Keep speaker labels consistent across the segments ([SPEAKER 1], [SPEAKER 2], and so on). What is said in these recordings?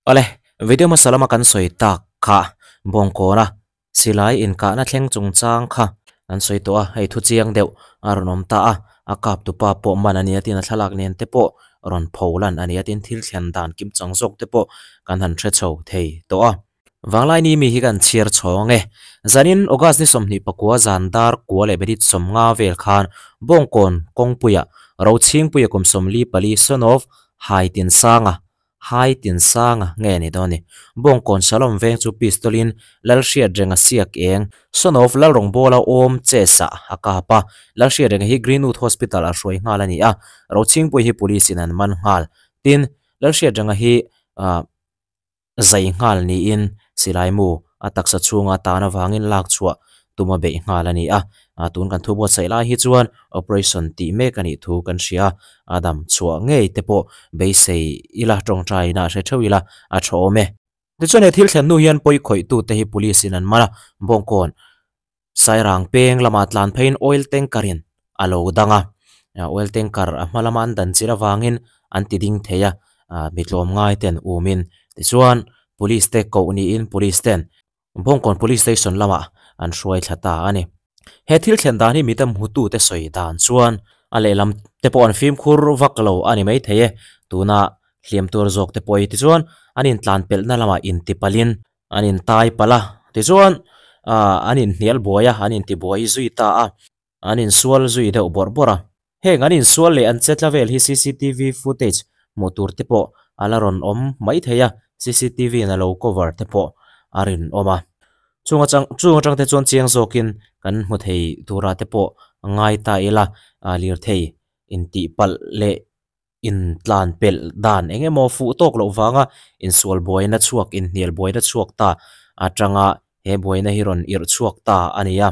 [SPEAKER 1] Awle, video hmasa lama kan sawi tak kha Bawngkawna silai inkahna thleng chungchang kha an sawi tawh a, hei thu chiang deuh a rawn awm ta a, a kap tupa pawh man a ni a tin a thlalak nen te pawh rawn pho lan a ni a tin thil thlen dan kim chang zawk te pawh kan han hre chho thei tawh a. Vanglai ni mi hi kan chhiar chhawng e. Zanin August ni 24 zan dar kua leh minute 50 vel khan Bawngkawn kawngpuia Rochhingpuia kum 44 son of Haitinsanga Hai Tinsanga nge ni dawn ni. Bawngkawn Shalom veng chu pistol in Lalhriatrenga siak eng son of Lalrawngbawla awm chess ah a kap a. Lalhriatrenga hi Greenwood Hospital a hruai nghal a ni a, Rochhingpuii hi police in an man nghal. Tin, Lalhriatrenga hi zai nghal niin silai mu a taksa chhunga tan avangin lak chhuah tuma beih nghal a ni a. Tun kan thu buatsaih lai hi chuan operation tih mek a nih thu kan hria a, a dam chhuah ngei te pawh beisei ila tawngtaina a hre theuh ila a tha awm e. Tichuan he thil thlen hnu hian pawi khawih tute hi police in an man a, Bawngkawn Sairang peng lamah tlan pheiin oil tanker in a lo dang a, oil tanker a hma lama an dan chilh avangin an ti ding thei a, mi tlawmngai ten umin tichuan police te koh niin police ten Bawngkawn Police Station lamah an hruai thla ta a ni. He thil thlen dan hi mi tam hmutute sawi dan chuan a lehlam te pawh an fimkhur vak lo a ni maithei e. Tuna hliam tur zawk te pawh hi tichuan an intlan pelhna lamah intipalhin an intai palh a, tichuan an inhnial buai a, an intibuai zui ta a, an insual zui deuh bawrh bawrh a. Heng an insual leh an chetla vel hi cctv footage hmuh tur te pawh a la rawn awm mai thei a, cctv in a lo cover te pawh a rinawm a. Chung atang chung atang te chuan chiang zawkin kan hmu thei turah te pawh ngai ta ila, lirthei intihpalh leh intlan pelh dan eng emaw fuh tawk loh vanga insual buaina chhuak inhnial buaina chhuak ta atanga he buaina hi rawn irh chhuak ta a ni a.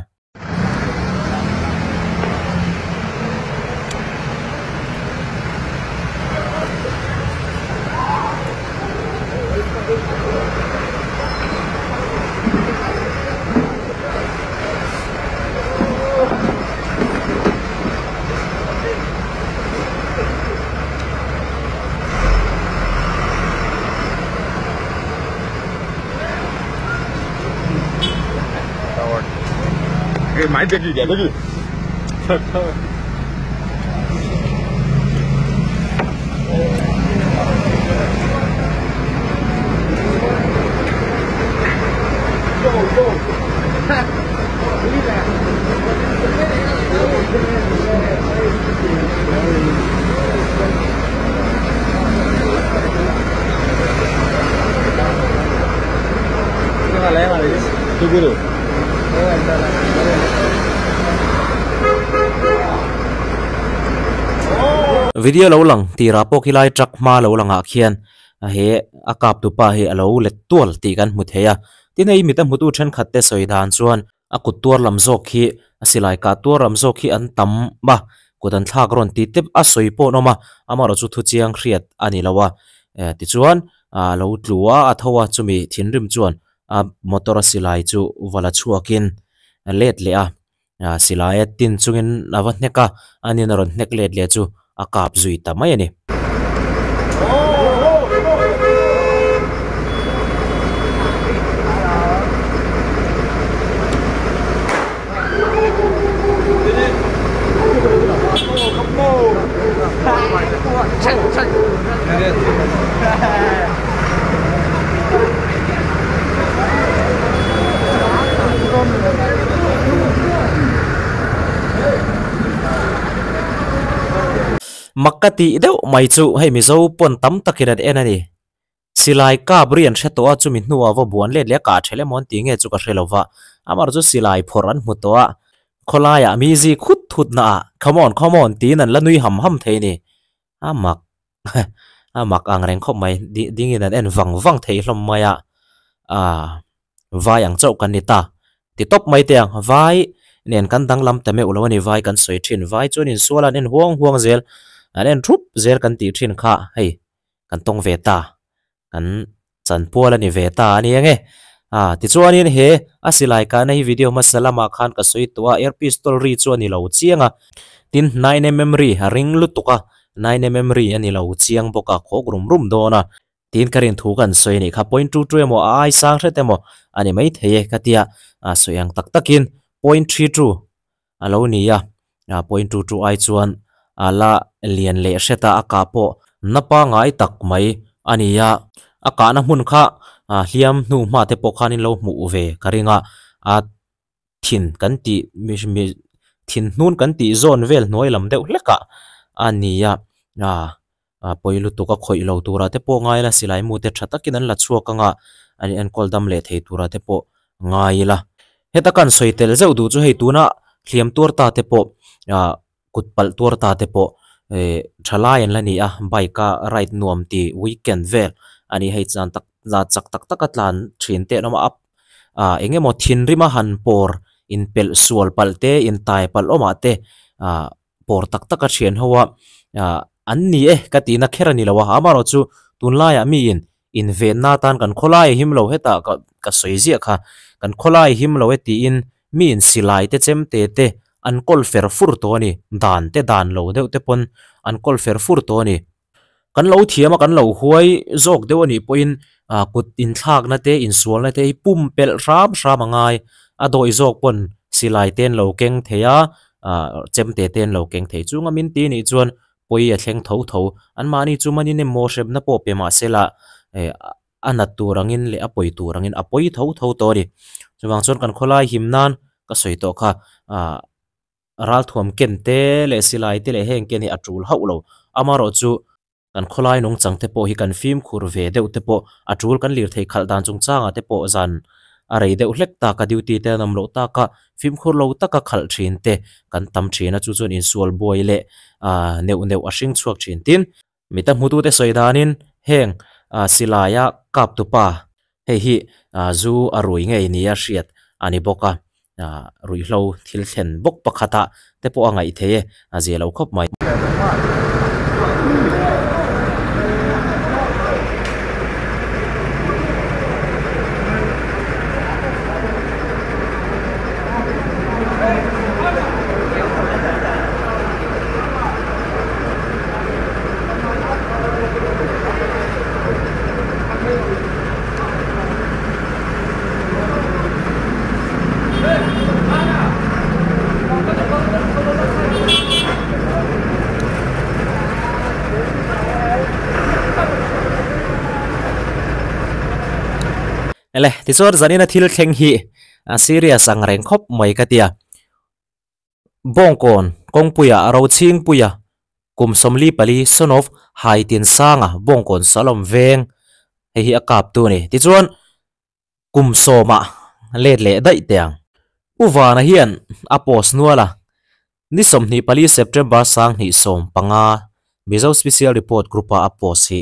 [SPEAKER 1] Video lo lang tirah pawh khi lai truck hma lo langah khian he a kap tupa hi a lo let tual tih kan hmu thei a tin hei mita hmutu thenkhat te sawi dan chuan A kut tuar lam zawk hi a silai kah tuar lam zawk hi an tam a, kut an thlak rawn tih tep a sawi pawh an awm a, amaherawh chu thu chiang hriat a ni lo a. Tichuan a lo tlu a, a tho a, chumi thinrim chuan a motor a silai chu va la chhuakin a let leh a, silai a tin chungin a va hnek a, anin a rawn hnek let leh chu a kap zui ta mai a ni. Mak ka tih deuh mai chu hei Mizo pawn tam takin an en a ni. Silai kap ri an hre tawh a, chumi hnuah va buan let leh a kah ṭhelh emaw an tih nge chu ka hre lo va. Amaherawhchu chu silai phawrh an hmu tawh a, khawlaiah mi zi khut thut naah come on come on tiin an la nui ham ham thei a ni. A mak a mak ang reng khawp mai dingin an en vang vang thei hlawm mai a, aaa. Vai ang chauh kan ni ta. Ti tawp mai teh ang, vai nen kan danglam ta meuh lo a ni, vai kan sawi thin, vai chuan insual an en huang huang zel, an en thup zel kan tih thin kha hei kan tawng ve ta, kan chanpual a ni ve ta a ni ang e. Ah, tichuanin he a silai kahna hi video hmasa lamah khan ka sawi tawh a, air pistol ri chu a ni lo chiang a, tin 9mm ri a ring lutuk a, 9mm ri a ni lo chiang bawk a, khawk rum rum dawn a. Tiin ka rin thu kan sawi a nih kha. Point two two emaw a ai sang hret emaw a ni maithei e ka tia a sawi ang tak takin point three two a lo ni a, point two two ai chuan a la lian leh hret a, a kah pawh na pangai tak mai a ni a. A kahna hmun kha hliam hnu hma te pawh khanin lo hmuh ve ka ring a, a thin kan tih thin hnun kan tih zawn vel hnuai lam deuh hlek ah a ni a, ah pawi lutuk a khawih lo turah te pawh ngai ila silai mu te tha takin an la chhuak anga an enkawl dam leh thei turah te pawh ngai ila. Heta kan sawi tel zeuh duh chu hei tuna hliam tuar ta te pawh ah kut palh tuar ta te pawh eh thalai an la ni a bike a ride nuam ti weekend vel a ni hei zan tak zan chak tak taka tlan thin te an awm a ah eng emaw thinrim a han pawr inpelh sual palh te intai palh awmah te ah pawr tak tak a thian ho a ah an ni e ka tihna kher a ni lo a amaherawhchu tunlaiah miin invenna atan kan khawlai a him lo hetah ka ka sawi ziah kha kan khawlai a him lo e tiin miin silai te chem te te an kawl fer fur tawh a ni dan te dan lo deuh te pawn an kawl fer fur tawh a ni. Kan lo thiam a kan lo huai zawk deuh a nih pawhin ah kut inthlakna te insualna te hi pumpelh hram hram a ngai a dawi zawk pawn silai te an lo keng thei a ah chemte te an lo keng thei chunga min ti nih chuan pawi a thleng tho tho anmahni chu manin emaw hremna pawh pe mahsela eh a nat tur angin leh a pawi tur angin a pawi tho tho tawh a ni chuvang chuan kan khawlai him nan ka sawi tawh kha ah. Ralthuam ken te leh silai te leh heng ken hi a tul hauh lo. Amaherawhchu kan khawlai nungchang te pawh hi kan fimkhur ve deuh te pawh a tul kan lirthei khalh dan chungchangah te pawh zan a rei deuh hlek tak a duty te an awm loh tak a, fimkhur lo taka khalh thin te kan tam thin a chu chuan insual buai leh neuh neuh a hring chhuak thin. Tin, Mita hmutute sawi danin heng silaia kaptupa hei hi zu a rui ngei nia hriat a ni bawk a, ruihhlo thil thlen bawk pakhata te pawh a ngaih thei e, a zia lo khawp mai. Ele tichuan zanina thil thleng hi a serious ang reng khawp mai ka tia. Bawngkawn kawngpuia Rochhingpuia kum 44 son of Haitinsanga Bawngkawn Salom veng hei hi a kap tu a ni. Tichuan kum sawmah let leh daih teh ang. Pu Vana hian a post nual a, ni 24 September 2015 Mizo Special Report Group-a a post hi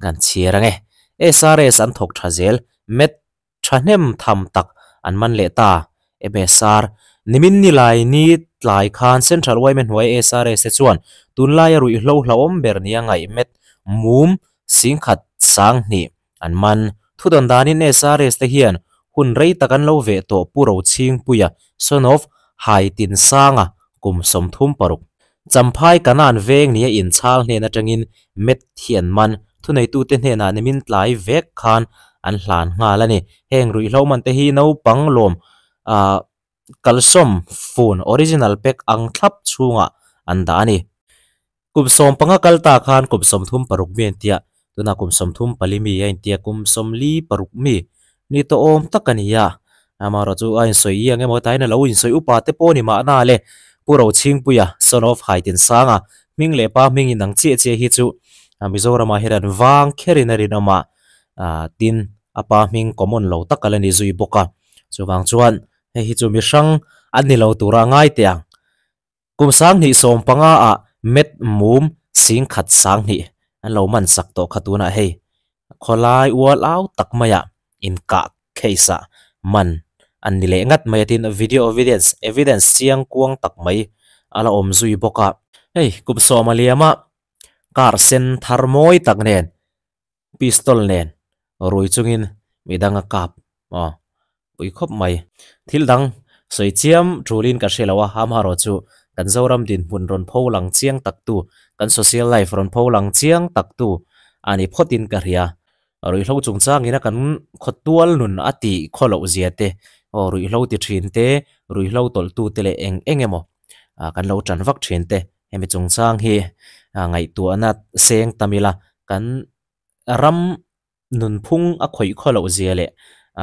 [SPEAKER 1] kan chhiar ang e. SRS an thawk tha zel, Met thahnem tham tak an man leh ta. MSR, Nimin ni lai ni tlai khan Central yma hnuai SRS te chuan tunlaia ruihhlo hlauhawm ber nia ngaih met mum singkhat 2000 an man. Thudawn danin SRS te hian hun rei tak an lo veh tawh Pu Rochhingpuia, son of Haitinsanga, kum 36. Champhai Kanan veng nia inchhal hnen atangin met hi an man. Thuneitute hnenah nimin tlai vek khan an hlan nghal a ni. Heng ruihhlo man te hi naupang lawm ah kalsawm fun original pack ang thlap chhungah an dah a ni. Kum 15 kal ta khan kum 36 mi a intia, tunah kum 34 mi a intia, kum 46 mi ni tawh awm tak a ni a. Amaherawh chu a insawi i ang emaw tain a lo insawi upa te pawh ni mahna le Pu Rochhingpuia, son of Haitinsanga, hming leh pa hming inang chiah chiah hi chu Mizoramah hian an vang kherin a rinawm a, tin a pa hming common lo tak a la ni zui bawk a. Chuvang chuan hei hi chu mi hrang an ni lo tura ngai teh ang. Kum 2015 ah met mum 10,000 20,000 an lo man sak tawh kha tunah hei khawlai ual au tak maiah inkah case ah man an ni leh ngat mai a tin video evidence evidence chiang kuang tak mai a la awm zui bawk a. Hei kum 10 a liam a car sen thar mawi tak nen pistol nen rui chungin midang a kap aw pui khawp mai. Thil dang sawi chiam tulin ka hre lo a, amaherawh chu kan Zoram dinhmun rawn pho lang chiang tak tu, kan social life rawn pho lang chiang tak tu a ni phawtin ka hria. Ruihhlo chungchangin a kan khawtual nun a tih khaw loh zia te, aw ruihhlo ti thin te, ruihhlo tawlh tu te leh eng eng emaw ah kan lo tan vak thin te hemi chungchang hi ngaihtuahna seng tam ila kan ram nunphung a khawih khaw loh zia leh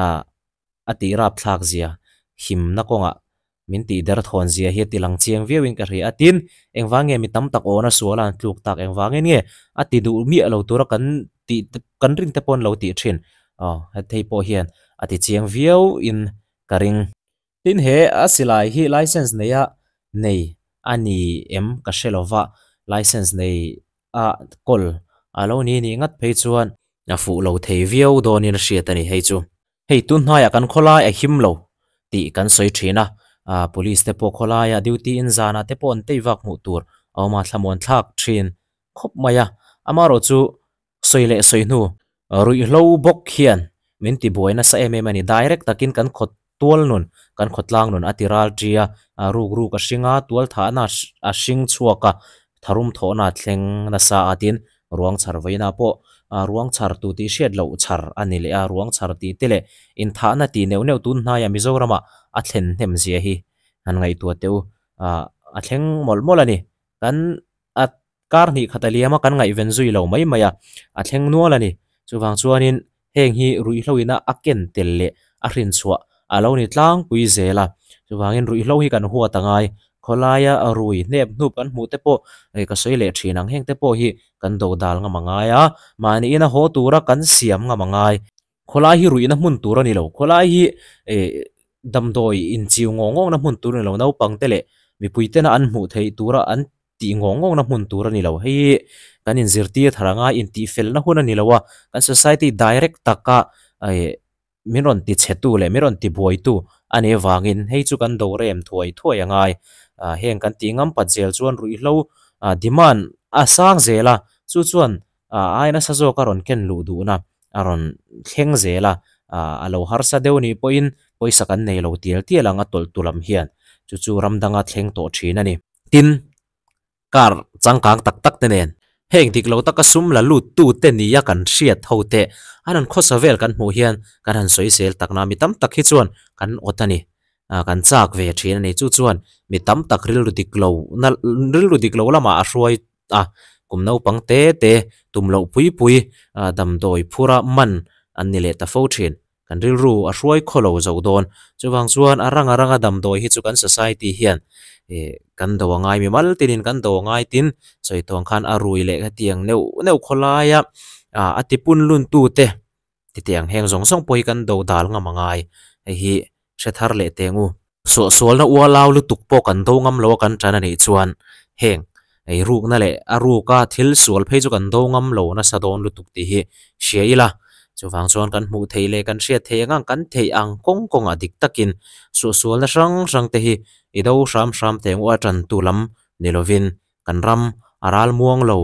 [SPEAKER 1] ah a tih rapthlak zia himna kawngah min tih derthawn zia hi a ti lang chiang viau in ka hria a. Tin, engvang nge mi tam tak awna suala an tluk tak, engvangin nge a ti duh miah lo tura kan tih kan rin te pawh an lo tih thin. Aw, hethei pawh hian a ti chiang viau in ka ring. Tin, he a silai hi license neia nei a ni em ka hre lo va, license nei a kawl a lo ni nih ngat phei chuan a fuh lo thei viau dawnin a hriat a ni hei chu. Hei tun hnaiah kan khawlai a him lo tih kan sawi thin a, ah police te pawh khawlaia duty in zanah te pawh an tei vak hmuh tur a awm a, thlamuan thlak thin khawp mai a. Amaherawh chu sawi leh sawi hnu ruihhlo bawk hian min ti buai nasa em em a ni. Direct takin kan khaw tual nun, kan khawtlang nun a ti ral ṭi a, ah ruk ruk a hring a, tual thahna a hring chhuak a, tharum thawhna a thleng nasa a tin Ruang chhar vawiinah pawh ruang chhar tu tih hriat loh chhar a ni leh a, ruang chhar tih te leh inthahna tih neuh neuh tun hnaiah Mizoramah a thlen hnem zia hi han ngaihtuah teh u. A thleng mawlh mawlh a ni. Kan a kar hnih khat a liam a, kan ngaihven zui lo mai mai a, a thleng nual a ni. Chuvang chuanin Heng hi ruihhloina a ken tel leh a hrinchhuah a lo ni tlangpui zel a, chuvangin ruihhlo hi kan huat a ngai. Khawlaia rui hnep hnup kan hmuh te pawh ka sawi leh thin ang, heng te pawh hi kan do dal ngam a ngai a, mahniin a haw tura kan siam ngam a ngai. Khawlai hi ruihna hmun tur a ni lo, khawlai hi damdawi inchiu ngawng ngawngna hmun tur a ni lo, naupang te leh mipui tena an hmuh theih tura an tih ngawng ngawngna hmun tur a ni lo. Hei hi kan inzirtir thar anga intihfelna hun a ni lo a, kan society direct taka ih min rawn ti chhetu leh min rawn ti buaitu a nih avangin hei chu kan do rem thuai thuai a ngai. Ah heng kan tih ngam pat zel chuan ruihhlo ah demand a sang zel a, chu chuan ah ai nasa zawk a rawn ken luh duhna a rawn thleng zel a, ah a lo harsa deuh nih pawhin pawisa kan nei lo tial tial ang a tawlh tu lam hian chu chu ram danga thleng tawh thin a ni. Tin, car changkang tak tak te nen heng dik lo taka sum la lut tu te nia kan hriat ho te an han khawsa vel kan hmuh hian kan han sawi zel tak na mi tam tak hi chuan kan awt a ni ah kan chak ve thin a ni chu chuan mi tam tak rilru dik lo na rilru dik lo lamah a hruai a kum naupang te te tum loh pui pui ah damdawi phura man an ni leh ta fo thin. Kan rilru a hruai khaw lo zo dawn. Chuvang chuan a ranga ranga damdawi hi chu kan society hian ih kan do a ngai mimal tinin kan do a ngai tin sawi tawng khan a rui leh hetiang neuh neuh khaw laia ah a ti pun lun tu te titiang heng zawng zawng pawh hi kan do dal ngam a ngai. Hei hi hre thar leh teng u. Suahsualna ualau lutuk pawh kan do ngam lo a kan tan a nih chuan heng eirukna leh a ruka thil sual phei chu kan do ngam lo nasa dawn lutuk tih hi hria ila. Chuvang chuan kan hmuh theih leh kan hriat theih ang ang kan theih ang kawng kawngah dik takin suahsualna hrang hrang te hi i do hram hram teh ngawh a tantu lam ni lovin kan ram a ral muang lo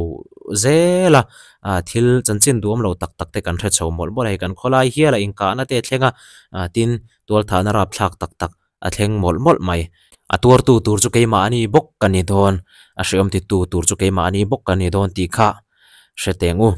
[SPEAKER 1] zel a, ah thil chanchin duam lo tak tak te kan hre chho mawlh mawlh a hei kan khawlai hial a inkahna te a thleng a, ah tin tualthahna rapthlak tak tak a thleng mawlh mawlh mai. A tuartu tur chu keimahni bawk ka ni dawn, a hreawm titu tur chu keimahni bawk ka ni dawn tih kha hre teng u.